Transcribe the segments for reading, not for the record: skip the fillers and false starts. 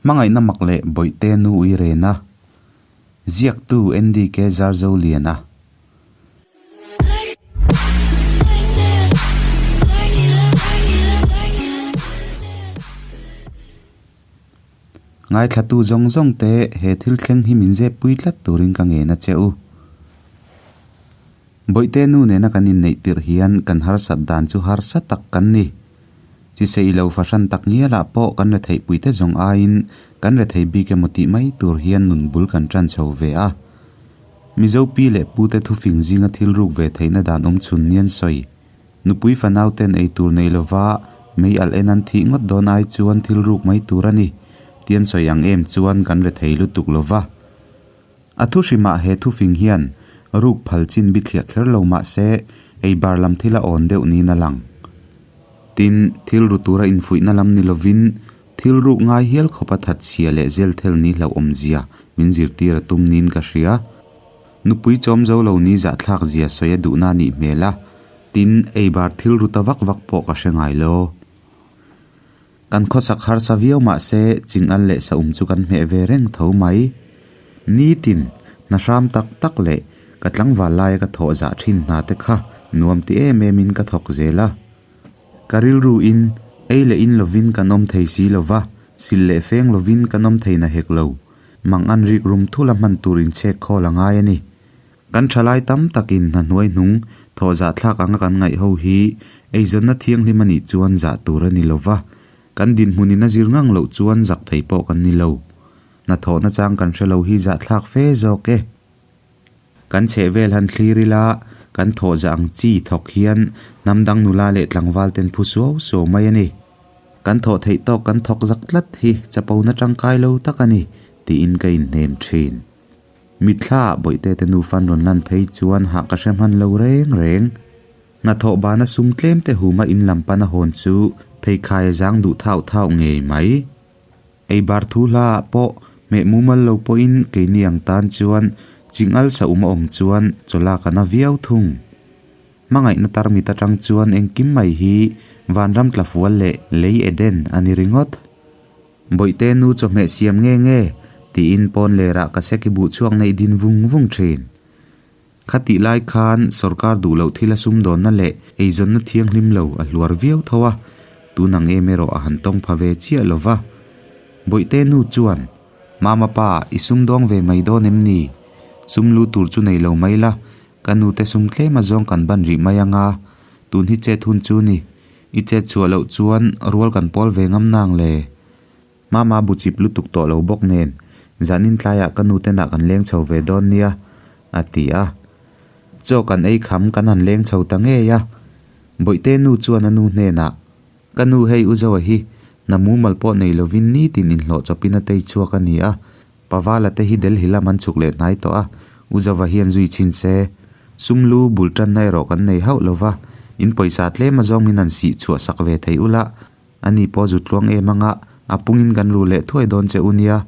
Hmangaihna mak leh Bawihte nu ui rena, ziaktu NDK Zarzoliana. Ngaithlatu zawng zawng te he thil thleng hi min zep pui tlat turin ka ngen a che u. Bawihte nu nena kan inneih tirh hian kan harsat dan chu harsa tak kan ni. Chisei lo fahran tak ngialah pawh kan retheih puite zawng aiin kan rethei bik emaw tih mai tur hian nun bul kan tan chho ve a. Mizo pi leh pute thufing zinga thil ruk ve theihna dan awm chhun nian sawi. Nupui fanau ten ei tur nei lova mei alh en an thih ngawt dawn ai chuan thil ruk mai tur a ni. Tian sawi ang em chuan kan rethei lutuk lova. A thu hrimah he thufing hian ruk phal chin bithliah kher lo mah se ei bar lam thil a awn deuh niin a lang. Tin, thil ru tura infuihna lam ni lovin thil ruk ngai hial khawpa that chhia leh zel thel ni hlauhawmzia min zirtir a tum niin ka hria. Nupui chawm zo lo ni zahthlak zia sawi a duhna a nih hmel a, tin, ei bar thil ru ta vak vak pawh ka hre ngai lo. Kan khawsak harsa viau mah se chingal leh saum chu kan hmeh ve reng tho mai. Nitin, hna hram tak tak leh ka tlangval laia ka thawh zah thin hna te kha nuam ti em em in ka thawk zel a. Ka rilru in, ei leh in lovin kan awm thei si lova, sil leh feng lovin kan awm thei na hek lo. Mang an rik rum thul a hman tur inchhek khawl a ngai a ni. Kan thalai tam takin hna hnuai hnung thawh zah thlak anga kan ngaih ho hi eizawnna thianghlim a nih chuan zah tur a ni lo va, kan dinhmunin a zir ngang loh chuan zak thei pawh kan ni lo. Hna thawhna chang kan hre lo hi zah thlak fe zawk e. Kan chhehvel han thlir ila, kan thawh zah ang chi thawk hian hnam dang nula leh tlangval ten phu suau suau mai a ni. Kan thawh theih tawk kan thawk zak tlat hi chapona tangkai lo tak a ni tiin ka inhnem thin. Mitthla ah Bawihte te nufan rawn lan phei chuan hah ka hre hman lo reng reng. Hnathawh bana sum tlem te huma in lam pana hawn chu pheikhai a zang duh thauh thauh ngei mai. Ei bar thu hla ah pawh hmeh mumal lo pawhin keini ang tan chuan chingal sa um a awm chuan chawlak a na viau thung. Hmangaihna tarmit atang chuan engkim mai hi vanram tlafual leh lei Eden a ni ringawt. Bawihte nu chawhmeh siam nge nge? tiin pawn lerah ka seki buh chhuak neih din vung vung thin. Kha tih lai khan sorkar duh loh thil a sumdawnna leh eizawnna thianghlim lo a hluar viau tho a, tun ang em erawh a han tawng pha ve chiah lo va. Bawihte nu chuan, Mama pa, i sumdawng ve mai dawn em ni? Sum lu tur chu nei lo mai la, ka nute sum tlem a zawng kan ban rih mai anga, tun hi chet hun chu ni. I chet chhuah loh chuan rual kan pawl ve ngam nang le. Mama bu chip lutuk tawh lo bawk nen, zanin tlaiah ka nu tenah kan leng chho ve dawn nia, a ti a. Chaw kan ei kham kan han leng chho ta ngei a. Bawihte nu chuan a nu hnenah, Ka nu hei u Zoa hi, na mumal pawh nei lovin nitin inhlawh chawpin a tei chhuak a ni a. Pavala te hi Delhi lam an chhuk leh hnai tawh a, U Zova hian zui chhin se. Sum lu bul tanna erawh kan nei hauh lo va, in pawisa tlem azawng min han sih chhuah sak ve thei ula, ani pawh zu tluang em anga a pungin kan ru leh thuai dawn che u nia,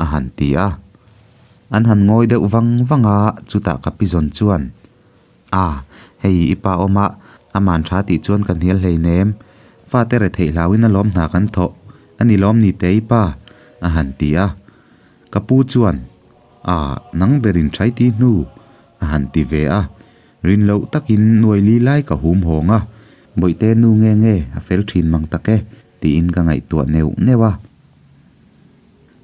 a han ti a. An han ngawi deuh vang vang a, chutah ka pi zawn chuan, A, hei i pa awm a, aman tha tih chuan ka hnial hleinem, fate retheih hlauin a lawm hna kan thawh, a ni lawm ni te i pa? a han ti a. Ka pu chuan, A, nang berin thai ti hnu, a han ti ve a. Rin loh takin nuai li lai ka hum hawng a, Bawihte nu nge nge, a fel thin mang tak e, tiin ka ngaihtuah neuh neuh a.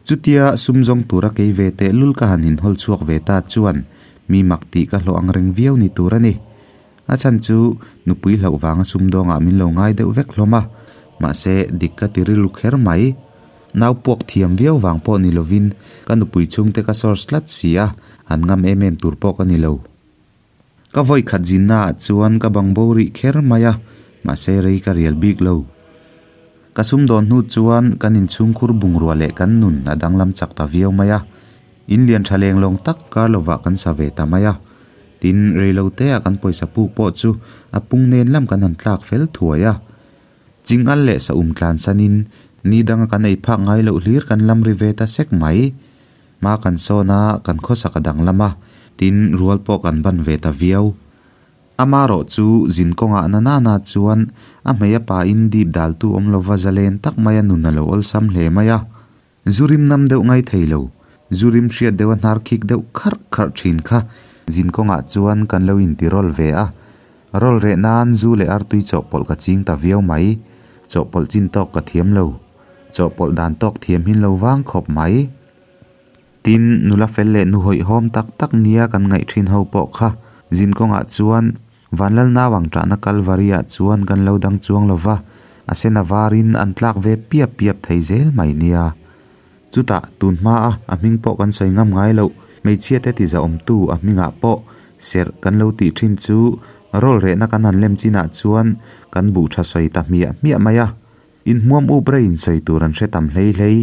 Chutia sum zawng tura kei ve tehlul ka han inhawl chhuak ve ta chuan mi mak tih ka hlawh ang reng viau ni tur a ni. A chhan chu nupui hlauh vanga sumdawngah min lo ngai deuh vek hlawm a, mahse dik ka ti rilru kher mai. Nau puak thiam viau vang pawh ni lovin ka nupui chhungte ka source tlat si a, han ngam em em tur pawh ka ni lo. Ka vawi khat zinna ah chuan ka bang bo rih kher mai a, mahse rei ka rial bik lo. Ka sumdawn hnu chuan kan inchhungkhur bungrua leh kan nun a danglam chak ta viau mai a, in lian tha leng lawng tak kar lovah kan sa ve ta mai a. Tin, reilo te ah kan pawisa puk pawh chu a pung nen lam kan han tlak fel thuai a. Chingal leh sa um tlan sanin ni danga kan ei phak ngai loh hlir kan lam ri ve ta sek mai. Hma kan sawn a, kan khawsak a danglam a, tin rual pawh kan ban ve ta viau. Amarawh chu zin kawngah na nana chuan a hmei a pain dip daltu awm lova zalen tak maia nun a lo awlsam hle mai a. Zu rim nam deuh ngai thei lo, zu rim hriat deuha hnar khik deuh kharh kharh thin kha zin kawngah chuan kan lo inti rawl ve a. Rawl reh nan zu leh artui chawhpawlh ka ching ta viau mai. Chawhpawlh chin tawk ka thiam lo. Chawhpawlh dan tawk thiam hin lo vang khawp mai. Tin, nula fel leh nu hawihhawm tak tak nia kan ngaih thin ho pawh kha zin kawngah chuan Vanlal Nauang ṭahna Kalvari-ah chuan kan lo dang chuang lo va, a sen a varin an tlak ve piap piap thei zel mai nia. Chutah, tun hmaa a hming pawh kan sawi ngam ngai loh, hmeichhiate tizaawmtu a hmingah pawh serh kan lo tih thin chu rawl rehna kan han lem chinah chuan kan buh tha sawi ta hmiah hmiah mai a. Inhmuam up reiin sawi tur an hre tam hlei hlei.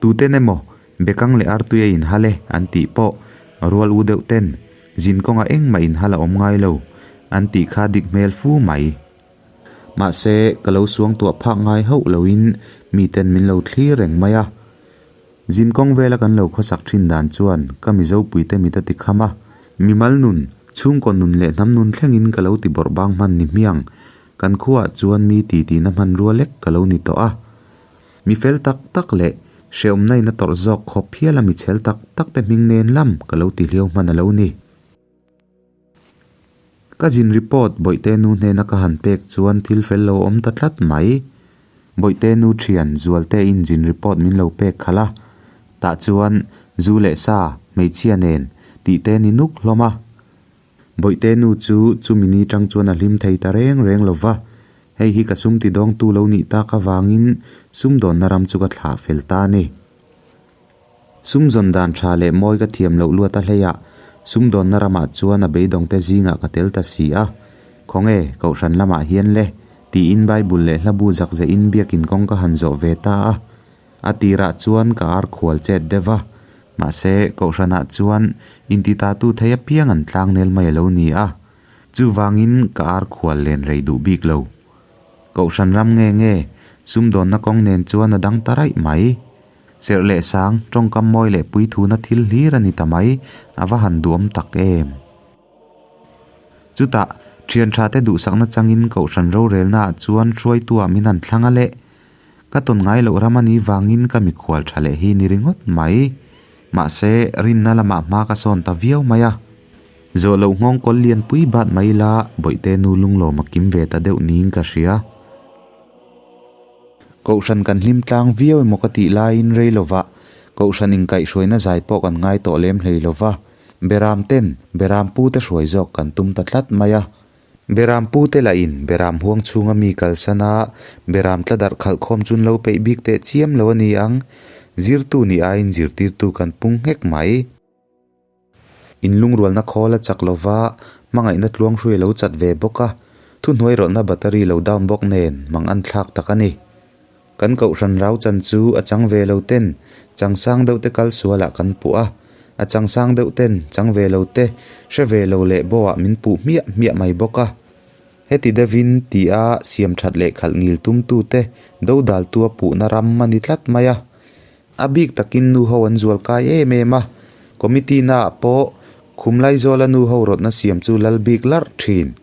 Tuten emaw Bekang leh artui a inhal e an tih pawh rual u deuh ten zin kawnga engmah inhal a awm ngai lo an tih kha dik hmel fu mai. Mahse, ka lo suangtuah phak ngai hauh loin miten min lo thlir reng mai a. Zin kawng vela kan lo khawsak thin dan chuan ka Mizopuite mit a ti kham a, mimal nun, chhungkaw nun leh hnam nun thlengin ka lo ti bawrh bang hman ni hmiang. Kan khuaah chuan mi titi na hmanrua lek ka lo ni tawh a. Mi fel tak tak leh hrehawmna in a tawrh zawk khawp hial a mi chhel tak tak te hming nen lam ka lo ti hliau hman a lo ni. Ka zin report Bawihte nu hnena ka han pek chuan thil fel lo awm ta tlat mai. Bawihte nu thian Zualte in zin report min lo pek khalh a, tah chuan zu leh sa, hmeichhia nen tih te ni nuk hlawm a. Bawihte nu chu chumi ni tang chuan a hlim thei ta reng reng lo va, hei hi ka sum ti dawngtu lo nih tak avangin sumdawnna ram chu ka thlah fel ta a ni. Sumzawn dan tha leh mawi ka thiam loh luat a hleiah sumdawnna ramah chuan a beidawngte zingah ka tel ta si a, Khawnge, Kohhran lamah hian le, tiin Bible leh hlabu zakzeihin biakin kawng ka han zawh ve ta a. A tirah chuan ka ar khual chet deuh va, mahse Kohhranah chuan intitatu thei apiang an tlangnel mai a lo ni a, chuvangin ka ar khual len rei duh bik lo. Kohhran ram nge nge, sumdawnna kawng nen chuan a dang ta raih mai. Serh leh sang, tawngkam mawi leh puithuna thil hlir a ni ta mai, a va han duhawm tak em! Chutah, thian tha te duhsakna changin Kohhran rorelnaah chuan hruaituah min han thlang a leh. Ka tawn ngai loh ram a nih vangin ka mikhual tha leh hi ni ringawt mai. Mahse, rinna lamah hma ka sawn ta viau mai a. Zawh loh nghawng kawl lianpui bat mai ila Bawihte nu lunglawm a kim ve ta deuh niin ka hria. Kohhran kan hlim tlang viau emaw ka tih laiin rei lovah Kohhran inkaihhruaina zai pawh kan ngai tawh lem hlei lova, Beram ten Beram pute hruai zawk kan tum ta tlat mai a. Beram pute lahin Beram huang chhunga mi kalsan a, Beram tla darh khalh khawm chun lo peih bik teh chiam lo a ni ang, zirtu nih aiin zirtirtu kan pung nghek mai. Inlungrualna khawl a chak lova, hmangaihna tluang hrui a lo chat ve bawk a, thuhnuai rawlhna battery lo down bawk nen mang an thlak tak a ni. Kan kohhran rau chan chu a chang ve lo ten chang sang deuh te kal sualah kan puh a, a chang sang deuh ten chang ve lo te hre ve lo leh bawhah min puh hmiah hmiah mai bawk a. Heti deuhin tia siam that leh khalh ngil tumtu te dodal tua puhna ram a ni tlat mai a. A bik takin nu ho an zual kai em em a, committee naah pawh Khumlaizawla nu ho rawtna siam chu lal bik larh thin.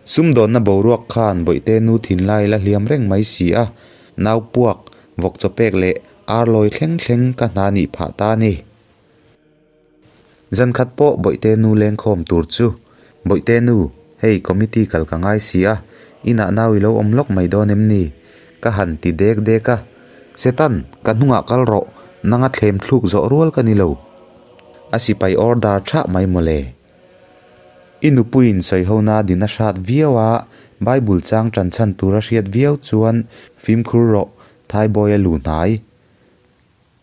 Sumdawnna boruak khan Bawihte nu thinlai la hliam reng mai si a, nau puak, vawk chaw pek leh ar lawi thleng thleng ka hna nih phah ta a ni. Zan khat pawh Bawihte nu lengkhawm tur chu, Bawihte nu, hei committee kal ka ngai si a, inah nau i lo awm lawk mai dawn em ni? Ka han ti dek dek a, Setan, ka hnungah kal rawh, nanga thlem thluk zawh rual ka ni lo. A sipai order thah mai mawle. I nupuiin sawihona din a hrat viau a, Bible chang tan chhan tur a hriat viau chuan fimkhur rawh, Thaibawi a lu hnai.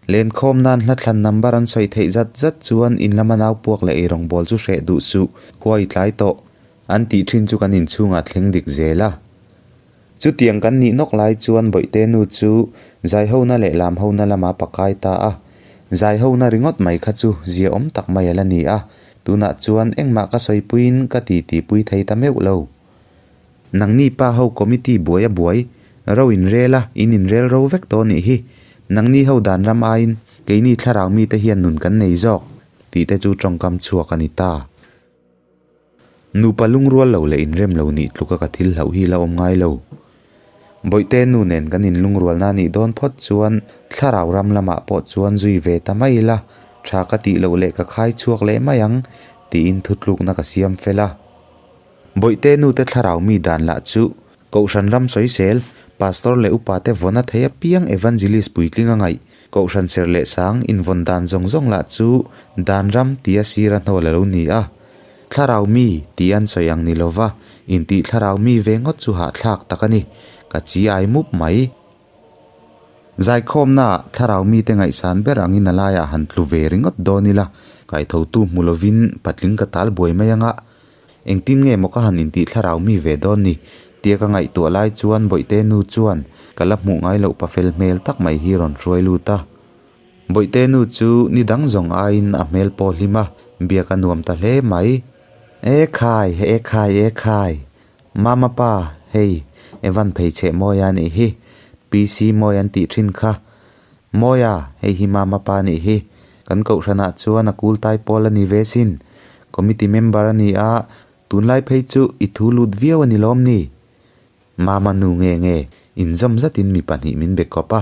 Lenkhawm nan hlathlan number an sawi theih zat zat chuan in lama nau puak leh eirawngbawl chu hreh duh suh, huai tlai tawh an tih thin chu kan inchhungah thleng dik zel a. Chutiang kan nih nawk lai chuan Bawihte nu chu zaihona leh lamhona lama pakai ta a, zaihona ringawt mai kha chu ziaawm tak mai a la ni a, tunah chuan engmah ka sawipuiin ka titipui thei ta meuh lo. Nangni pa ho committee buai a buai, ro in rel a, in in rel ro vek tawh nih hi. Nangni ho dan ram aiin keini thlarau mite hian nun kan nei zawk, tih te chu tawngkam chhuak a ni ta. Nupa lungrual lo leh inrem lo nih tluka ka thil hlauh hi la awm ngai lo. Bawihte nu nen kan inlungrualna a nih dawn phawt chuan thlarau ram lamah pawh chuan zui ve ta mai ila, tha ka tih loh leh ka khai chhuak leh mai ang tiin thutlukna ka siam fel a. Bawihte nute thlarau mi dan lah chu Kohhran ram sawisel, Pastor leh upa te vawn a thei apiang Evangelist puitling a ngaih, Kohhran serh leh sang invawn dan zawng zawng lah chu dan ram tia sir a hnawl a lo ni a. Thlarau mi tih an sawi ang ni lova, intih thlarau mi ve ngawt chu hahthlak tak a ni, ka chi ai mup mai. Zaikhawmnaah thlarau mite ngaihsan ber angin a laiah han tlu ve ringawt dawn ila, kaithotu hmu lovin patling ka tal buai mai anga, Engtin nge maw ka han intih thlarau mi ve dawn ni? tia ka ngaihtuah lai chuan Bawihte nu chuan ka la hmuh ngai loh pafel hmel tak mai hi rawn hruai lut a. Bawihte nu chu ni dang zawng aiin a hmel pawh hlim a, biak a nuam ta hle mai. E khai, e khai, e khai. Mama pa, hei, Evan pheichheh Mawia nih hi, PC Mawi an tih thin kha. Mawia, hei hi Mama pa nih hi. Kan kohhranah chuan a kul tai pawl a ni ve sin. Committee member a ni a, tunlai phei chu i thu lut viau a ni lawm ni? Mama nu nge nge, inzawm zatin mi pahnih min be kawp a.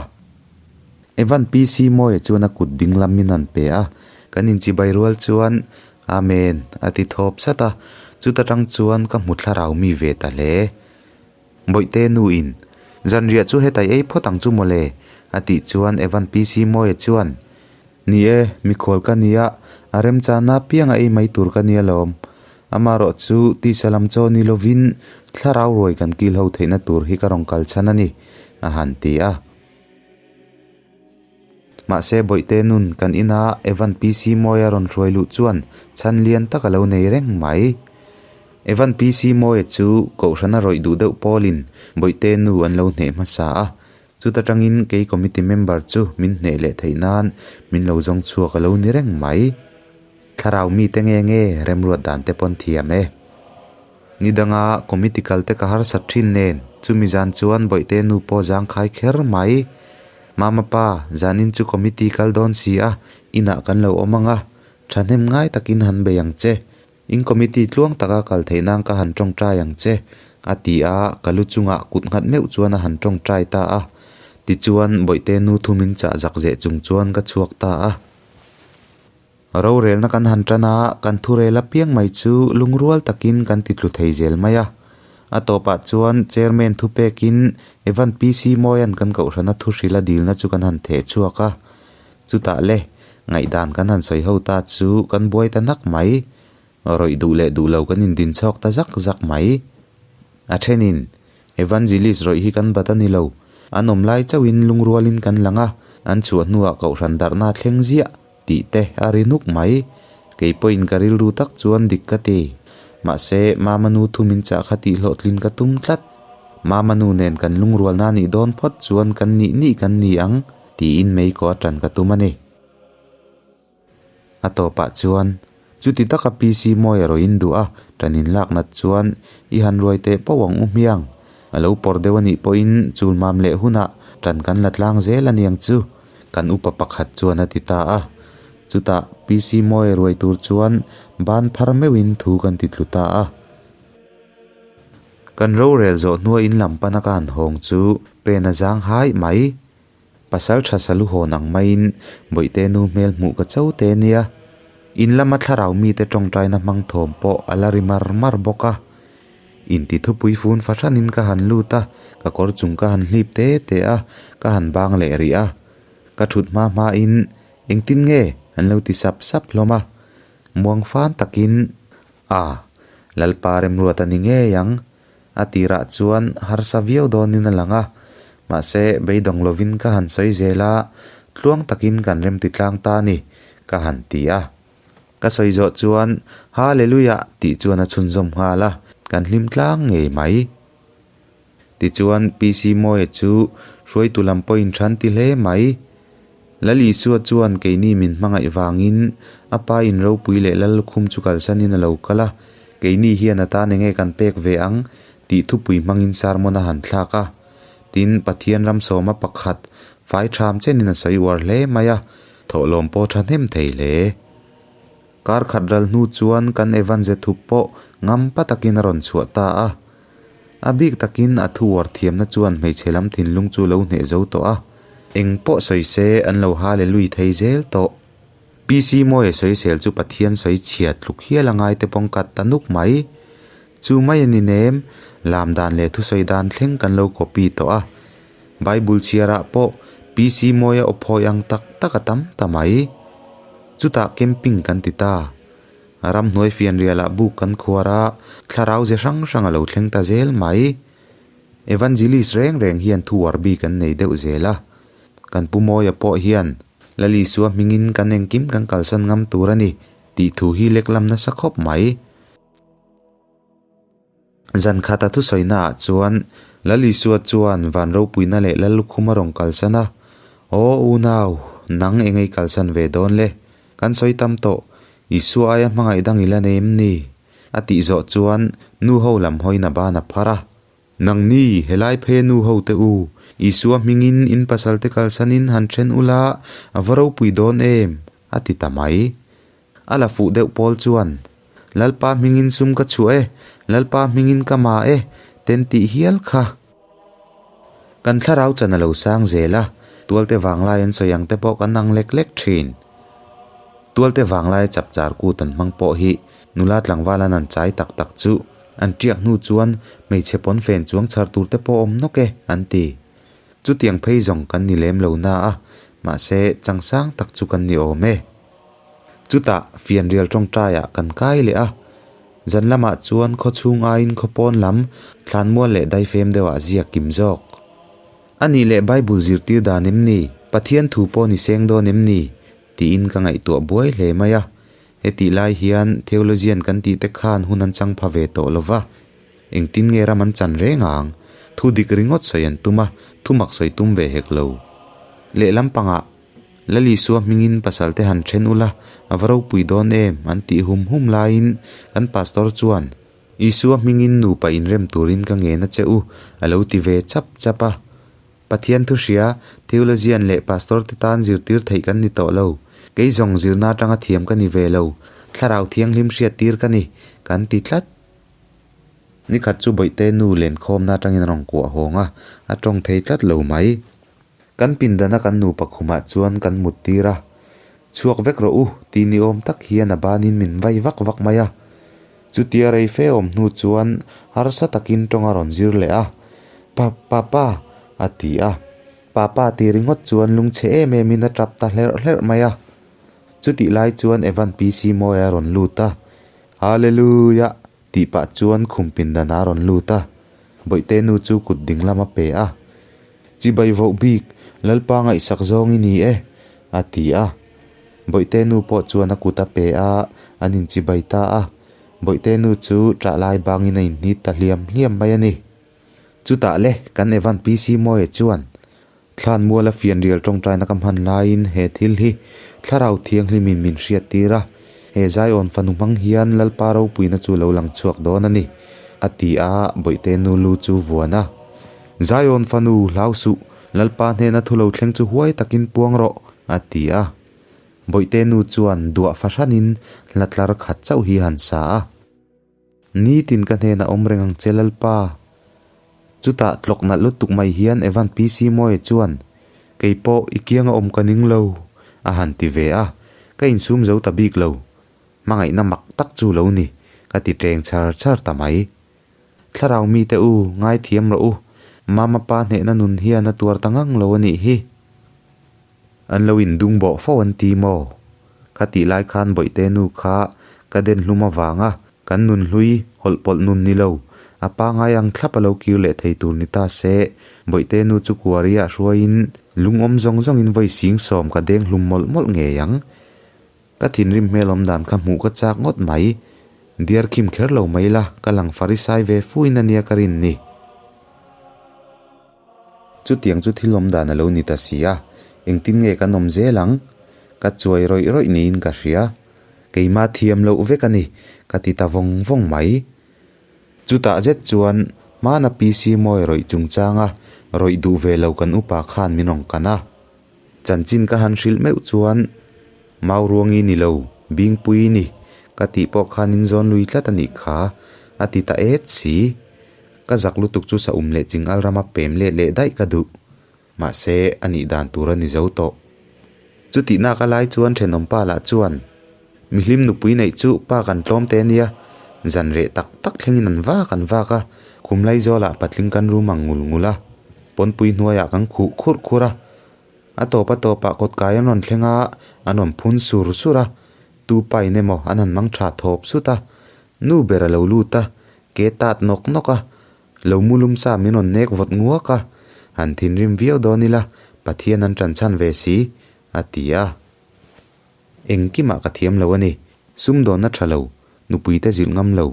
Evan PC Mawia chuan a kut ding lam min han pe a, kan inchibai rual chuan Amen a ti thawp sat a, chuta tang chuan ka hmu thlarau mi ve ta hle. Bawihte nu in, Zanriah chu hetai ei phawt ang chu mawle, a tih chuan Evan PC Mawia chuan, Ni e, mikhual ka nia, a remchana pianga ei mai tur ka nia lawm. Amarawh chu tisa lam chaw ni lovin thlarau ruai kan kil ho theihna tur hi ka rawn kal chhan a ni, a han ti a. Mahse Bawihte nun kan ina Evan PC Mawia rawn hruai luh chuan chhan lian tak a lo nei reng mai. Evan PC Mawia chu Kohhrana rawih duh deuh pawlin Bawihte nu an lo hneh hmasa a, chuta tangin kei committee member chu min hneh leh theih nan min lo zawng chhuak a lo ni reng mai. Thlarau mite nge nge remruat dan te pawn thiam e. Ni danga committee kal te ka harsat thin nen chumi zan chuan Bawihte nu pawh zangkhai kher mai. Mama pa, zanin chu committee kal dawn si a, inah kan lo awm ang a, thahnem ngai takin han bei ang che. In committee tluang taka kal theih nan ka han tawngtai ang che, a ti a, ka lu chungah kut nghat meuh chuan a han tawngtai ta a. Tichuan Bawihte nu thumin chah zak zeh chung chuan ka chhuak ta a. Rorelna kan han tan a, kan thurel apiang mai chu lungrual takin kan titlu thei zel mai a. A tawpah chuan Chairman thupekin Evan PC Mawia'n kan kohhrana thu hrila dilna chu kan han theh chhuak a. Chutah le, ngaihdan kan han sawi ho ta chu kan buai ta nak mai. Rawih duh leh duh lo kan indin chhawk ta zak zak mai. A thenin, Evangelist rawih hi kan bat a ni lo. An awm lai chauhin lungrualin kan lang a, an chhuah hnuah kohhran darhna a thleng ziah. Tih te a ri nuk mai. Kei pawhin ka rilru tak chuan dik ka ti. Mahse, Mama nu thu min chah kha tih hlawhtlin ka tum tlat. Mama nu nen kan lungrualna nih dawn phawt chuan kan nih nih kan ni ang, tiin Meiko a tan ka tum a ni. A tawpah chuan, chuti taka PC Mawi a rawin duh a, tan in lak nat chuan i han ruai teh poh ang u hmiang. A lo pawr deuh a nih pawhin chulmam leh hunah tan kan la tlang zel a niang chu. Kan upa pakhat chuan a ti ta a. Chutah PC Mawi ruai tur chuan ban phar meuhin thu kan ti tlu ta a. Kan rorel zawh hnua in lam pana ka han hawng chu pen a zang haih mai. Pasal tha salu hawn ang maiin Bawihte nu hmel hmuh ka cho te nia. In lama thlarau mite tawngtaina hmang thawm pawh a la ri mar mar bawk a. Inti thupui fun fahranin ka han lut a, ka kawr chung ka han hlip te te a, ka han bang leh rih a. Ka thut hma hmain engtin nge an lo ti sap sap hlawm a. Muang fan takin, A, Lalpa remruat a ni ngei ang. A tirah chuan harsa viau dawnin a lang a, mahse beidawng lovin ka han sawi zel a, tluang takin kan remti tlang ta a ni, ka han ti a. Ka sawi zawh chuan Hallelujah tih chuan a chhunzawm nghal a, kan hlim tlang ngei mai. Tichuan PC Mawia chu hruaitu lam pawhin than ti hle mai. Lal Isua chuan keini min hmangaih vangin a pa in ropui leh lal lukhum chu kalsanin a lo kal a, keini hian a tan enge kan pek ve ang tih thupui hmangin sermon a han thlak a. Tin, Pathian ram sawma pakhat fai tham chenin a sawi uar hle mai a, Thawhlawm pawh thahnem thei hle. Kar khat ral hnu chuan kan Evan ze thup pawh ngam pa takin a rawn chhuah ta a. A bik takin a thu uar thiamna chuan hmeichhe lam thinlung chu lo hneh zo tawh a, eng pawh sawi se an lo hallelui thei zel tawh. PC Mawia sawisel chu Pathian sawi chhia tluk hial a ngai te pawng kat ta nuk mai. Chu mai a ni nem, lam dan leh thusawi dan thleng kan lo copy tawh a. Bible chhiarah pawh PC Mawia aw phawi ang tak tak a tam ta mai. Chutah camping kan ti ta. Ramhnuai fianrialah buk kan khuar a, thlarau ze hrang hrang a lo thleng ta zel mai. Evangelist reng reng hian thu uar bik an nei deuh zel a. Kan Pu Mawia pawh hian, Lalisua hmingin kan engkim kan kalsan ngam tur a ni, tih thu hi lek lam nasa khawp mai. Zan khata thusawi-naah chuan Lalisua chuan van ropuina leh Lallukhum a rawn kalsan a, Aw unau, nang eng ei kalsan ve dawn le? Kan sawi tam tawh, Isua aia hmangaih dang i la nei em ni? A tih zawh chuan nu ho lam hawiin a ban a phar a. Nangni, helai phei a nu ho te u, Isua hmingin in pasalte kalsanin han then ula a va ropui dawn em? a ti ta mai. A la fuh deuh pawl chuan, Lalpa hmingin sum ka chhuah e, Lalpa hmingin ka ma e, ten tih hial kha. Kan thlarau chan a lo sang zel a, tualte vanglai an sawi ang te pawh kan ang lek lek thin. Tualte vanglai chapchar kut an hmang pawh hi nula tlangval an an chai tak tak chu an tiak hnu chuan hmeichhe pawn fen chuang chhar tur te pawh awm nawk e an ti. Chutiang phei zawng kan ni lem lo na a, mahse changsang tak chu kan ni awm e. Chutah fianrial tawngtaiah kan kai leh a, zan lamah chuan khaw chhung aiin khaw pawn lam thlanmual leh daifem deuhah ziak kim zawk. A nih leh Bible zirtir dan em ni? Pathian thu pawh ni seng dawn em ni? tiin ka ngaihtuah buai hle mai a. Hetih lai hian theologian kan tih te khan hun an chang pha ve tawh lo va, engtin nge ram an chan reng ang? Thu dik ringawt sawi an tum a, thu mak sawi tum ve hek lo. Lehlam pangah Lalisua hmingin pasal te han then ula, a va ropui dawn em? an tih hum hum laiin kan pastor chuan, Isua hmingin nupa inrem turin ka ngen a che u, a lo ti ve chap chap a. Pathian thu hria, theologian leh pastor te tan zirtir theih kan ni tawh lo. Kei zawng zirna atanga thiam ka ni ve lo, thlarau thianghlim hriattir ka ni, kan ti tlat. Nikhat chu Bawihte nu lenkhawmna atangin a rawn kuah hawng a, a tawng thei tlat lo mai. Kan pindana kan nupa khumah chuan kan mut tir a, Chhuak vek rawh u, tih ni awm tak hian a banin min vai vak vak mai a. Chutia rei fe awm hnu chuan harsa takin tawng a rawn zir leh a, Pa, papa, a ti a. Papa ti ringawt chuan lungchhe em emin a tap ta hlerh hlerh mai a. Chutih lai chuan Evan PC Mawia a rawn lut a, Hallelujah! Tih pah chuan khum pindan a rawn lut a, Bawihte nu chu kut ding lam a pe a. Chibai voh bik, Lalpa ngaihsak zawng i ni e, a ti a. Bawihte nu pawh chuan a kut a pe a, an inchibai ta a. Bawihte nu chu ṭah lai bangin a inhnit ta hliam hliam mai a ni. Chutah le, kan Evan PC Mawia chuan, Thlanmuala fianrial tawngtaina ka hman laiin he thil hi Thlarau Thianghlimin min hriattir a, he Zion fanu hmang hian Lalpa ropuina chu lo lang chhuak dawn a ni, a ti a, Bawihte nu lu chu vuan a. Zion fanu, hlau suh, Lalpa hnena thu lo thleng chu huai takin puang rawh, a ti a. Bawihte nu chuan duah fahranin hla tlar khat chauh hi han sa a. Nitin ka hnenah awm reng ang che Lalpa. Chutah tlawk nalh lutuk mai hian Evan PC Mawia chuan, Kei pawh i kianga awm ka ning lo, a han ti ve a, ka insum zo ta bik lo. Hmangaihna mak tak chu lo ni, ka ti teng char char ta mai. Thlarau mite u, ngaithiam rawh u, Mama pa hnehna nun hian a tuar ta ngang lo a nih hi. An lo indung bawh fo an ti maw? Kha tih lai khan Bawihte nu kha ka den hlum avanga kan nun hlui hawlh pawlh nun ni lo, a pangai ang thlap a lo kir leh thei tur ni ta se, Bawihte nu chu kuariah hruaiin lungawm zawng zawngin vawi 70,000 ka deng hlum mawlh mawlh ngei ang. Ka thinrim hmel awm dan kha hmuh ka chak ngawt mai. Diar khim kher lo mai la, ka lang farisai ve fuin a nia ka rin ni. Chutiang chu thil awm dan a lo ni ta si a, engtin nge kan awm zel ang? Ka chuai rawih rawih niin ka hria. Keimah thiam loh vek a ni, ka ti ta vawng vawng mai. Chutah zet chuan hmana PC Mawi rawih chungchanga rawih duh ve lo kan upa khan min rawn kan a. Chanchin ka han hrilh meuh chuan Mau ruangi ni lo, Bingpui ni, ka tih pawh khan in zawn lui tlat a nih kha, a ti ta et si. Ka zak lutuk chu sa um leh ching al rama pem let leh daih ka duh. Mahse, a nih dan tur a ni zo tawh. Chutih nak a lai chuan thenawmpa lah chuan, Mihlim nupui neih chu pa kan tlawm te ania, zan reh tak tak thlengin an vak an vak a, khum laizawlah patling kan rum ang ngul ngul a, pawnpui hnuaiah kan khuh khurh khurh a. A tawp a tawpah kawtkai an rawn thleng a, an rawn phun sur sur a, tu pain emaw an han mang tha thawp sut a, nu ber a lo lut a, ke tat nawk nawk a, Lo mu lum sa min rawn nek vawt nguak a, han thinrim viau dawn ila Pathian an ṭan chhan ve si, a ti a. Engkimah ka thiam lo a ni. Sumdawnna ṭha lo, nupuite zilh ngam lo,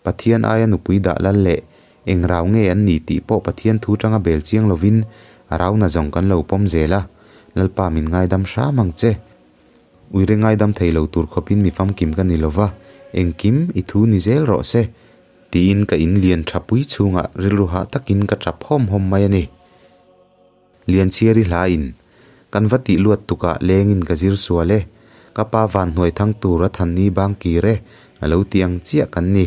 Pathian aia nupui dah lal leh eng rau nge an ni tih pawh Pathian thu ṭanga bel chiang lovin a rauna zawng kan lo pawm zel a, Lalpa min ngaidam hram ang che. Uire ngaidam thei lo tur khawpin mi famkim ka ni lova, engkim i thu ni zel rawh se, Tiin ka in lian tha pui chhungah rilru hah takin ka tap hawm hawm mai a ni. Lianchhiari hla in, Kan va tih luat tukah lengin ka zir sual e, ka pa van hnuai thang tur a than ni bang kir e, a lo ti ang chiah kan ni.